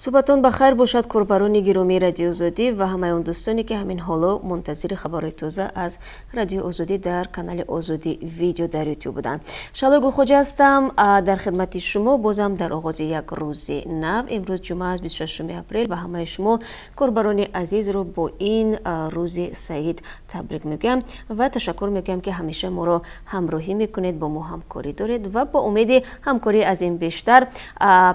Субҳатон ба хайр бошад, корбарони гиромии Радиои Озодӣ ва ҳамаи он дӯстоне, ки ҳамин ҳоло мунтазири хабарҳои тоза аз Радиои Озодӣ дар канали Озодӣ Видео дар Ютуб буданд. Шаҳлои Гулхоҷа ҳастам дар хидмати шумо бозам дар оғози як рӯзи нав. Имрӯз ҷумъа аст, 26 апрел, ва ҳамаи шумо корбарони азизро бо ин рӯзи саид табрик мегӯям ва ташаккур мегӯям, ки ҳамеша моро ҳамроҳӣ мекунед, бо мо ҳамкорӣ доред ва бо умеди ҳамкорӣ аз ин бештар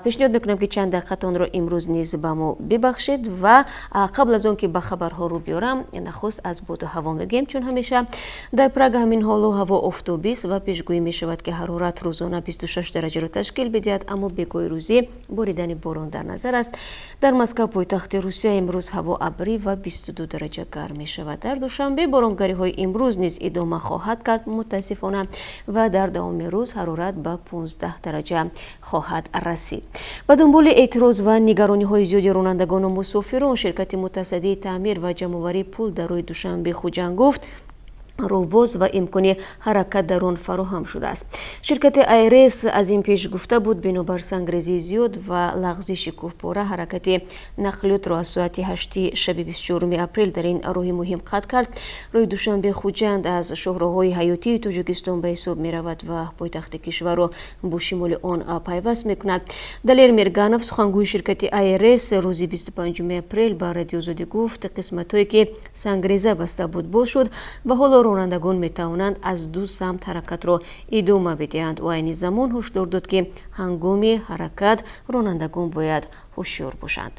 пешниҳод мекунам, ки чанд дақиқатонро имрӯз низ ба мо бибахшед. Ва қабл аз он ки ба хабарҳо рӯ биёрам, нахуст аз боду ҳаво мегӯем. Чун ҳамеша, дар Прага ҳамин ҳоло ҳаво офтобист ва пешгӯӣ мешавад, ки ҳарорат рӯзона 26 дараҷаро ташкил бидиҳад, аммо бегоҳи рӯзӣ боридани борон дар назар аст. Дар Москав, пойтахти Русия, имрӯз ҳаво абрӣ ва 22 дараҷа гарм мешавад. Дар Душанбе боронгариҳои имрӯз низ идома хоҳад кард, мутаассифона, ва дар давоми рӯз ҳарорат ба 15 дараҷа хоҳад расид. Ба дунболи эътироз ва нигарониҳои зиёди ронандагону мусофирон, ширкати мутасаддии таъмир ва ҷамъоварии пул дар роҳи Душанбе Хуҷанд гуфт, роҳбоз ва имкони ҳаракат дар он фароҳам шудааст. Ширкати АйРС аз ин пеш гуфта буд, бинобар сангрезии зиёд ва лағзиши кӯҳпора ҳаракати нақлиётро аз соати 8-и шаби 24 апрел дар ин роҳи муҳим қатъ кард. Роҳи Душанбе Хуҷанд аз шоҳроҳҳои ҳаётии Тоҷикистон ба ҳисоб меравад ва пойтахти кишварро бо шимоли он пайваст мекунад. Далер Мирганов, сухангӯи ширкати АйРС, рӯзи 25 апрел ба Радиои Озодӣ гуфт, қисматҳое ки сангреза баста буд, боз шуд ва ҳоло ронандагон метавонанд аз ду самт ҳаракатро идома бидиҳанд. Ӯ айни замон ҳушдор дод, ки ҳангоми ҳаракат ронандагон бояд ҳушёр бошанд.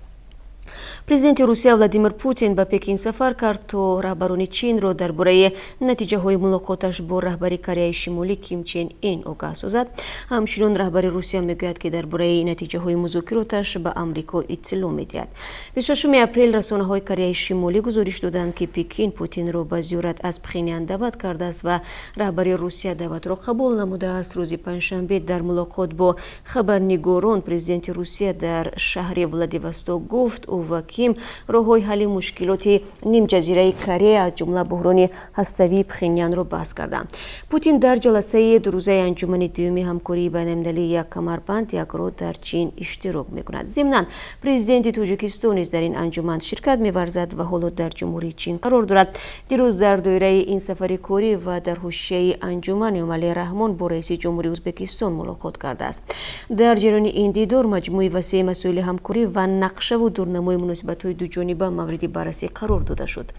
Президенти Русия Владимир Путин ба Пекин сафар кард, то раҳбарони Чинро дар бораи натиҷаҳои мулоқоташ бо раҳбари Кореяи Шимолӣ Ким Чен Ин огаҳ созад. Ҳамчунин раҳбари Русия мегӯяд, ки дар бораи натиҷаҳои музокироташ ба Амрико иттилоъ медиҳад. 26 апрел расонаҳои Кореяи Шимолӣ гузориш доданд, ки Пекин Путинро ба зиёрат аз Пхенян даъват кардааст ва раҳбари Русия даъватро қабул намудааст. Рӯзи панҷшанбе дар мулоқот бо хабарнигорон президенти Русия дар шаҳри Владивосток гуфт, ӯ ва Ким роҳҳои ҳалли мушкилоти нимҷазираи Корея, аз ҷумла буҳрони ҳаставии Пхенянро баҳс карданд. Путин дар ҷаласаи дурӯзаи анҷумани дуюми ҳамкории байналмилалии «Як камарбанд, як роҳ» дар Чин иштирок мекунад. Зимнан, президенти Тоҷикистон низ дар ин анҷуман ширкат меварзад ва ҳоло дар Ҷумҳурии Чин қарор дорад. Дирӯз дар доираи ин сафари корӣ ва дар ҳошияи анҷуман Эмомалӣ Раҳмон бо раиси ҷумҳури Ӯзбекистон мулоқот кардааст. Дар ҷараёни ин дидор маҷмӯи васеи масоили ҳамкорӣ ва нақшаву дурнамои муносибатҳои дуҷониба мавриди баррасӣ қарор дода шуд.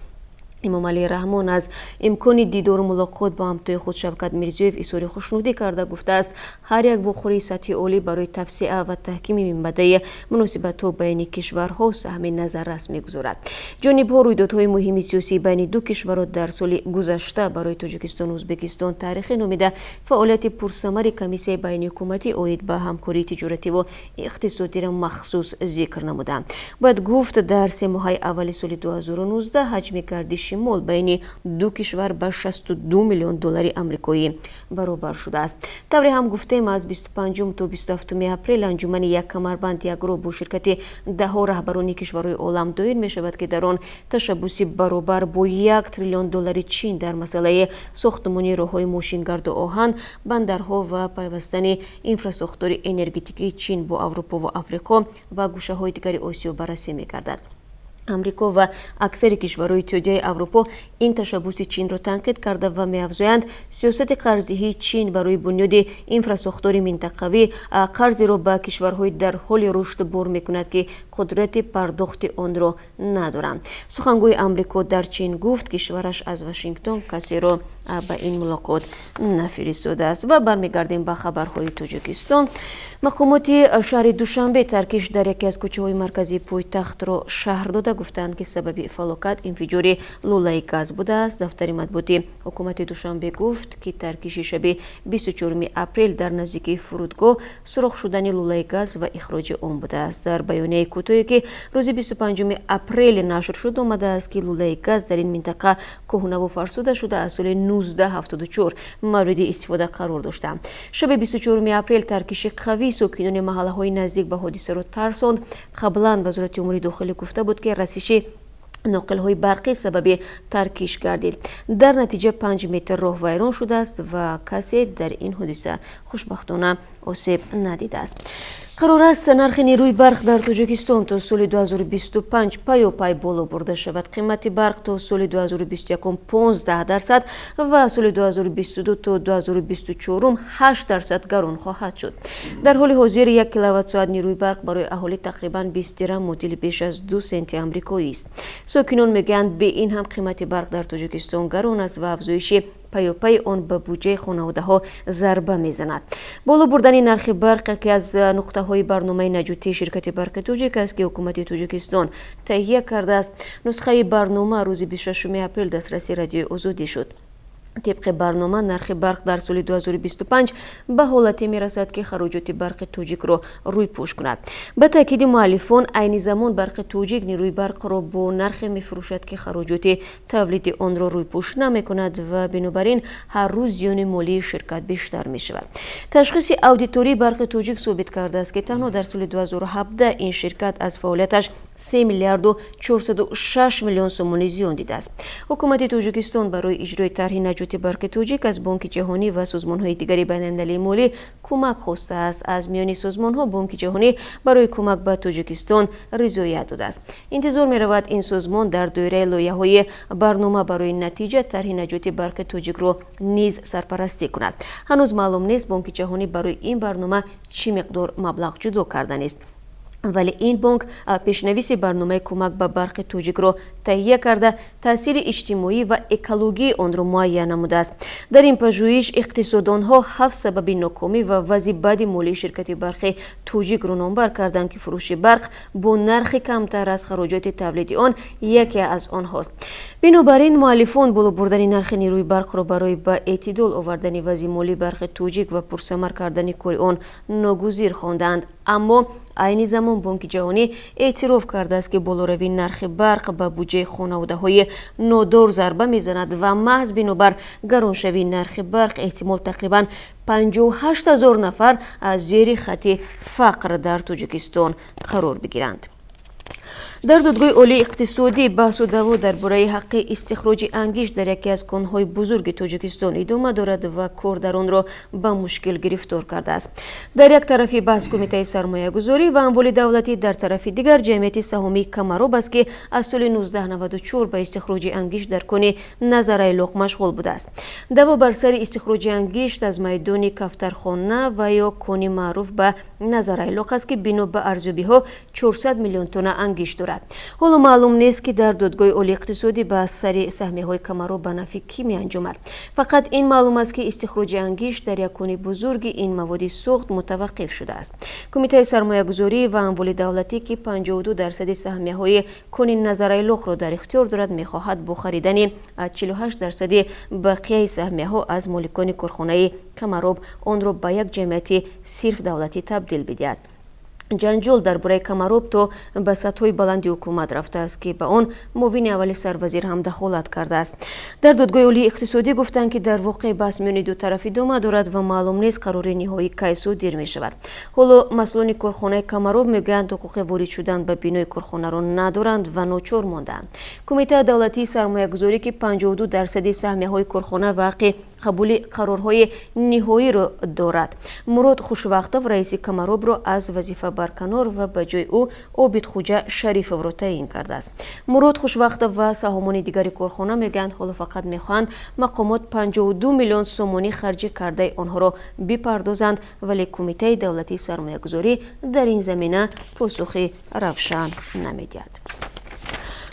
Эмомалӣ Раҳмон аз имкони дидору мулоқот бо ҳамтои худ Шавкат Мирзиёев изҳори хушнудӣ карда, гуфтааст, ҳар як вохӯрии сатҳи олӣ барои тавсеа ва таҳкими минбаъдаи муносибатҳо байни кишварҳо саҳми назаррас мегузорад. Ҷонибҳо рӯйдодҳои муҳими сиёсии байни ду кишварро дар соли гузашта барои Тоҷикистону Ӯзбекистон таърихӣ номида, фаъолияти пурсамари комиссияи байниҳукуматӣ оид ба ҳамкории тиҷоративу иқтисодиро махсус зикр намуданд. Бояд гуфт, дар 3 моҳаи аввали соли 2019 ҳаҷми гардиши мол байни ду кишвар ба 62 миллион доллари амрикоӣ баробар шудааст. Тавре ҳам гуфтем, аз 25 то 27 апрел анҷумани «Як камарбанд, як роҳ» бо ширкати даҳҳо раҳбарони кишварҳои олам доир мешавад, ки дар он ташаббуси баробар бо 1 триллион доллари Чин дар масъалаи сохтмони роҳҳои мошингарду оҳан, бандарҳо ва пайвастани инфрасохтори энергетикии Чин бо Аврупо ва Африқо ва гӯшаҳои дигари Осиё баррасӣ мегардад. Амрико ва аксари кишварҳои Иттиҳодияи Аврупо ин ташаббуси Чинро танқид карда ва меафзоянд, сиёсати қарздиҳии Чин барои бунёди инфрасохтори минтақавӣ қарзеро ба кишварҳои дар ҳоли рушд бор мекунад, ки қудрати пардохти онро надоранд. Сухангӯи Амрико дар Чин гуфт, кишвараш аз Вашингтон касеро ба ин мулоқот нафиристодааст. Ва бармегардем ба хабарҳои Тоҷикистон. Мақомоти шаҳри Душанбе таркиш дар яке аз кӯчаҳои марказии пойтахтро шарҳ дода, гуфтанд, ки сабаби фалокат инфиҷори лӯлаи газ будааст. Дафтари матбуоти ҳукумати Душанбе гуфт, ки таркиши шаби 24 апрел дар наздикии фурудгоҳ сурох шудани лӯлаи газ ва ихроҷи он будааст. Дар баёнияи кӯтоҳе, ки рӯзи 25 апрел нашр шуд, омадааст, ки лӯлаи газ дар ин минтақа кӯҳнаву фарсуда шуда, аз соли 1974 мавриди истифода қарор дошта. Шаби 24 апрел таркиши қавӣ сокинони маҳаллаҳои наздик ба ҳодисаро тарсонд. Қаблан Вазорати умури дохилӣ гуфта буд, ки расиши ноқилҳои барқӣ сабаби таркиш гардид. Дар натиҷа 5 метр роҳ вайрон шудааст ва касе дар ин ҳодиса, хушбахтона, осеб надидааст. Қарор аст, нархи нерӯи барқ дар Тоҷикистон то соли 2025 паёпай боло бурда шавад. Қимати барқ то соли 2021 15% ва соли 2022 то 2024 8% гарон хоҳад шуд. Дар ҳоли ҳозир 1 киловатт-соат нерӯи барқ барои аҳолӣ тақрибан 20 дирам, муодили беш аз 2 сенти амрикоист. Сокинон мегӯянд, бе ин ҳам қимати барқ дар Тоҷикистон гарон аст ва афзоиши паёпайи он ба буҷаи хонаводаҳо зарба мезанад. Боло бурдани нархи барқ яке аз нуқтаҳои барномаи наҷотии ширкати Барқи Тоҷик аст, ки ҳукумати Тоҷикистон таҳия кардааст. Нусхаи барнома рӯзи 26 апрел дастраси Радиои Озодӣ шуд. Тибқи барнома, нархи барқ дар соли 2025 ба ҳолате мерасад, ки хароҷоти Барқи Тоҷикро рӯйпӯш кунад. Ба таъкиди муаллифон, айни замон Барқи Тоҷик нерӯи барқро бо нархе мефурӯшад, ки хароҷоти тавлиди онро рӯйпӯш намекунад ва бинобар ин ҳар рӯз зиёни молии ширкат бештар мешавад. Ташхиси аудитории Барқи Тоҷик собит кардааст, ки танҳо дар соли 2017 ин ширкат аз фаъолияташ 3 миллиарду 406 миллион сомонӣ зиён дидааст. Ҳукумати Тоҷикистон барои иҷрои тарҳи наҷоти Барқи Тоҷик аз Бонки Ҷаҳонӣ ва созмонҳои дигари байналмилалии молӣ кӯмак хостааст. Аз миёни созмонҳо Бонки Ҷаҳонӣ барои кӯмак ба Тоҷикистон ризоят додааст. Интизор меравад, ин созмон дар доираи лоиҳаҳои барнома барои натиҷа тарҳи наҷоти Барқи Тоҷикро низ сарпарастӣ кунад. Ҳанӯз маълум нест, Бонки Ҷаҳонӣ барои ин барнома чӣ миқдор маблағ ҷудо карданист, вале ин бонк пешнависи барномаи кӯмак ба Барқи Тоҷикро таҳия карда, таъсири иҷтимоӣ ва экологии онро муайян намудааст. Дар ин пажӯҳиш иқтисоддонҳо ҳафт сабаби нокомӣ ва вазъи бади молии ширкати Барқи Тоҷикро номбар карданд, ки фурӯши барқ бо нархи камтар аз хароҷоти тавлиди он яке аз онҳост. Бинобар ин муаллифон боло бурдани нархи нерӯи барқро барои ба эътидол овардани вазъи молии Барқи Тоҷик ва пурсамар кардани кори он ногузир хондаанд. Аммо айни замон Бонки Ҷаҳонӣ эътироф кардааст, ки болоравии нархи барқ ба буҷаи хонаводаҳои нодор зарба мезанад ва маҳз бинобар гароншавии нархи барқ эҳтимол тақрибан 58 ҳазор нафар аз зери хатти фақр дар Тоҷикистон қарор бигиранд. Дар Додгоҳи Олии Иқтисодӣ баҳсу даъво дар бораи ҳаққи истихроҷи ангишт дар яке аз конҳои бузурги Тоҷикистон идома дорад ва кор дар онро ба мушкил гирифтор кардааст. Дар як тарафи баҳс Кумитаи сармоягузорӣ ва амволи давлатӣ, дар тарафи дигар ҷамъияти саҳомии Камароб аст, ки аз соли 1994 ба истихроҷи ангишт дар кони Назарайлоқ машғул будааст. Даъво бар сари истихроҷи ангишт аз майдони Кафтархона ва ё кони маъруф ба Назарайлоқ аст, ки бино ба арзёбиҳо 400 миллион тонна ангишт дорад. Ҳоло маълум нест, ки дар Додгоҳи Олии Иқтисодӣ ба сари саҳмияҳои Камароб ба нафъи кӣ меанҷомад. Фақат ин маълум аст, ки истихроҷи ангишт дар як кони бузурги ин маводи сӯхт мутаваққиф шудааст. Кумитаи сармоягузорӣ ва амволи давлатӣ, ки 52 дарсади саҳмияҳои кони Назарайлоқро дар ихтиёр дорад, мехоҳад бо харидани 48 дарсади бақияи саҳмияҳо аз моликони корхонаи Камароб онро ба як ҷамъияти сирф давлатӣ табдил бидиҳад. Ҷанҷол дар бораи Камароб то ба сатҳҳои баланди ҳукумат рафтааст, ки ба он муовини аввали сарвазир ҳам дахолат кардааст. Дар Додгоҳи Олии Иқтисодӣ гуфтанд, ки дар воқеъ баҳс миёни ду тараф идома дорад ва маълум нест, қарори ниҳоӣ кай содир мешавад. Ҳоло масъулони корхонаи Камароб мегӯянд, ҳуқуқи ворид шудан ба бинои корхонаро надоранд ва ночор мондаанд. Кумитаи давлатии сармоягузорӣ, ки 52 дарсади саҳмияҳои корхона ва ҳаққи қабули қарорҳои ниҳоиро дорад, Мурод Хушвақтов, раиси Камаробро, аз вазифа барканор ва ба ҷои ӯ Обидхуҷа Шарифовро таъин кардааст. Мурод Хушвақтов ва саҳомони дигари корхона мегӯянд, ҳоло фақат мехоҳанд мақомот 52 миллион сомонӣ харҷи кардаи онҳоро бипардозанд, вале Кумитаи давлатии сармоягузорӣ дар ин замина посухи равшан намедиҳад.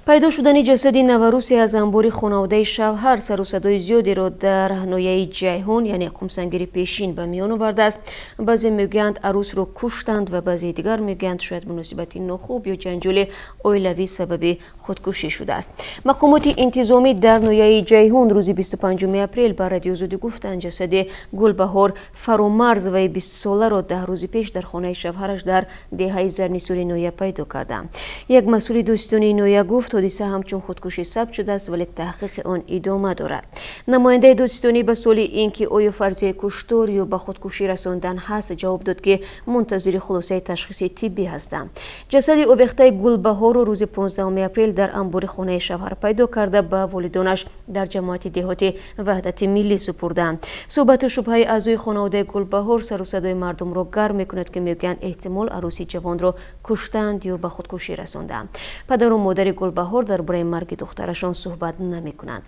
Пайдо шудани ҷасади наварусе аз анбори хонаводаи шавҳар сару садои зиёдеро дар ноҳияи Ҷайҳун, яъне Қумсангири пешин, ба миён овардааст. Баъзе мегӯянд, арӯсро куштанд ва баъзеи дигар мегӯянд, шояд муносибати нохуб ё ҷанҷоли оилавӣ сабаби худкушӣ шудааст. Мақомоти интизомӣ дар ноҳияи Ҷайҳун рӯзи 25 апрел ба Радиои Озодӣ гуфтанд, ҷасади Гулбаҳор Фаромарзоваи 20-соларо 10 рӯзи пеш дар хонаи шавҳараш дар деҳаи Зарнисори ноҳия пайдо карданд. Як масъули додситонии ноҳия гуфт. Ҳодиса ҳамчун худкушӣ сабт шудааст, вале таҳқиқи он идома дорад. Намояндаи додситонӣ ба суоли ин ки оё фарзияи куштор ё ба худкушӣ расондан ҳаст, ҷавоб дод, ки мунтазири хулосаи ташхиси тиббӣ ҳастанд. Ҷасади овехтаи Гулбаҳорро рӯзи 15 апрел дар амбори хонаи шавҳар пайдо карда, ба волидонаш дар ҷамоати деҳоти Ваҳдати Миллӣ супурданд. Суҳбату шубҳаи аъзои хонаводаи Гулбаҳор сару садои мардумро гарм мекунад, ки мегӯянд, эҳтимол арӯси ҷавонро куштанд ё ба худкушӣ расонданд. Падару модари Гулбаҳор дар бораи марги духтарашон суҳбат намекунанд.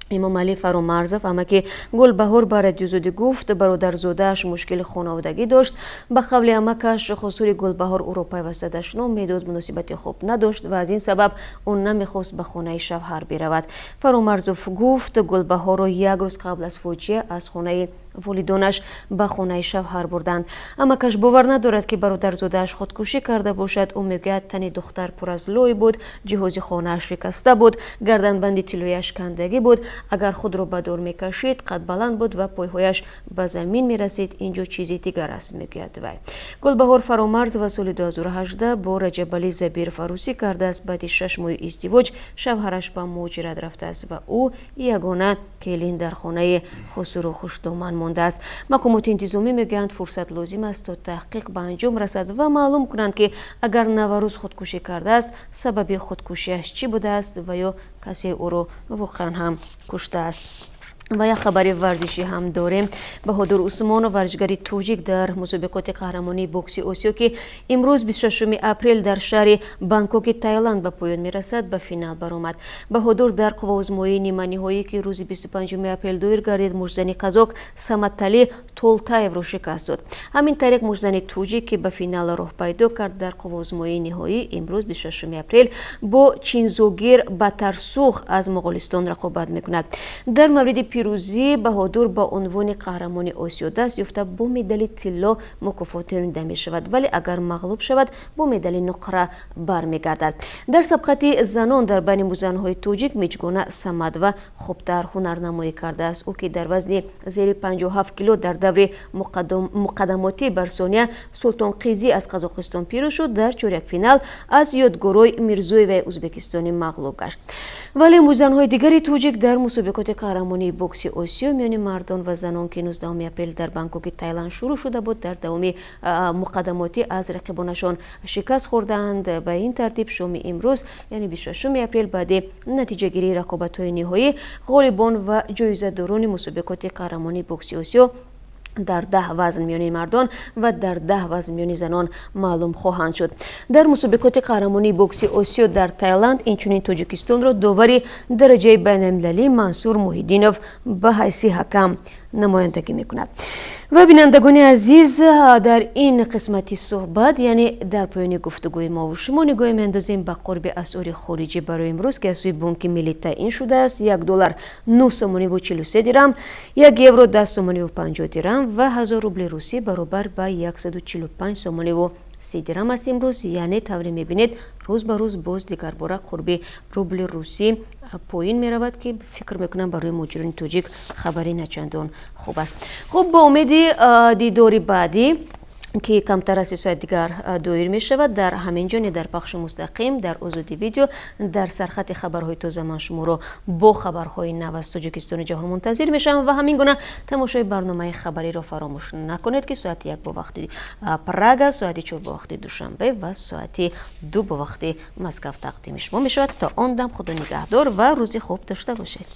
Имомалӣ Фаромарзов, амаки Гулбаҳор, ба Радиоозодӣ гуфт, бародарзодааш мушкили хонаводагӣ дошт. Ба қавли амакаш, хусури Гулбаҳор ӯро пайваста дашном медод, муносибати хуб надошт ва аз ин сабаб ӯ намехост ба хонаи шавҳар биравад. Фаромарзов гуфт, Гулбаҳорро як рӯз қабл аз фоҷиа аз хонаи волидонаш ба хонаи шавҳар бурданд. Амакаш бовар надорад, ки бародарзодааш худкушӣ карда бошад. Ӯ мегӯяд, тани духтар пур аз лой буд, ҷиҳози хонааш шикаста буд, гарданбанди тиллояш кандагӣ буд. Агар худро ба дор мекашид, қадбаланд буд ва пойҳояш ба замин мерасид. Инҷо чизи дигар аст, мегӯяд вай. Гулбаҳор Фаромарзова соли 2018 бо Раҷабалӣ Забиров арӯсӣ кардааст. Баъди 6 моҳи издивоҷ шавҳараш ба муҳоҷират рафтааст ва ӯ ягона келин дар хонаи хусуру хушдоман мондааст. Мақомоти интизомӣ мегӯянд, фурсат лозим аст, то таҳқиқ ба анҷом расад ва маълум кунанд, ки агар наварӯс худкушӣ кардааст, сабаби худкушиаш чӣ будааст ва ё касе ӯро воқеан ҳам куштааст. Ва як хабари варзишӣ ҳам дорем. Баҳодур Усмонов, варзишгари тоҷик, дар мусобиқоти қаҳрамонии бокси Осиё, ки имрӯз, 26 апрел, дар шаҳри Бангкоки Таиланд ба поён мерасад, ба финал баромад. Баҳодур дар қувваозмоии ниманиҳоӣ, ки рӯзи 25 апрел доир гардид, муштзани қазоқ Саматали Толтаевро шикаст дод. Ҳамин тариқ, муштзани тоҷик, ки ба финал роҳ пайдо кард, дар қувваозмоии ниҳоӣ имрӯз, 26 апрел, бо Чинзогир Батарсух аз Моғолистон рақобат мекунад. Дар мавриди пирӯзӣ Баҳодур ба унвони қаҳрамони Осиё даст ёфта, бо медали тилло мукофотонида мешавад, вале агар мағлуб шавад, бо медали нуқра бармегардад. Дар сабқати занон дар байни муштзанҳои тоҷик Миҷгона Самадова хубтар ҳунарнамоӣ кардааст. Ӯ, ки дар вазни зери 57 кило дар даври муқаддамотӣ бар Сония Султонқизӣ аз Қазоқистон пирӯз шуд, дар чорякфинал аз Ёдгорой Мирзоеваи узбекистонӣ мағлуб гашт. Вале муштзанҳои дигари тоҷик дар мусобиқоти қаҳрамонии бокси Осиё миёни мардон ва занон, ки 19 апрел дар Бангкоки Таиланд шурӯъ шуда буд, дар давоми муқаддамотӣ аз рақибонашон шикаст хӯрдаанд. Ба ин тартиб, шоми имрӯз, яъне 26 апрел, баъди натиҷагирии рақобатҳои ниҳоӣ, ғолибон ва ҷоизадорони мусобиқоти қаҳрамонии бокси Осиё дар 10 вазн миёни мардон ва дар 10 вазн миёни занон маълум хоҳанд шуд. Дар мусобиқоти қаҳрамонии бокси Осиё дар Таиланд инчунин Тоҷикистонро довари дараҷаи байналмилалӣ Мансур Муҳиддинов ба ҳайси ҳакам намояндагӣ мекунад. Ва, бинандагони азиз, дар ин қисмати суҳбат, яъне дар поёни гуфтугӯи мову шумо, нигоҳе меандозем ба қурби асъори хориҷӣ барои имрӯз, ки аз сӯи Бонки Миллӣ таъин шудааст. 1 доллар 9 сомониву 43 дирам, 1 евро 10 сомониву 50 дирам ва 1000 рубли русӣ баробар ба 145 сомониву 30 дирам аст имрӯз. Яъне, тавре мебинед, рӯз ба рӯз боз дигарбора қурби рубли русӣ поин меравад, ки фикр мекунам, барои муҳоҷирони тоҷик хабари начандон хуб аст. Хуб, бо умеди дидори баъдӣ, ки камтар аз 3 соат дигар доир мешавад, дар ҳамин ҷо, дар пахши мустақим дар Озодӣ Видео, дар сархати хабарҳои тоза, ман шуморо бо хабарҳои нав аз Тоҷикистону ҷаҳон мунтазир мешавам. Ва ҳамин гуна тамошои барномаи хабариро фаромӯш накунед, ки соати 1 бо вақти Прага, соати 4 бо вақти Душанбе ва соати 2 бо вақти Москав тақдими шумо мешавад. То он дам худо нигаҳдор ва рӯзи хуб дошта бошед.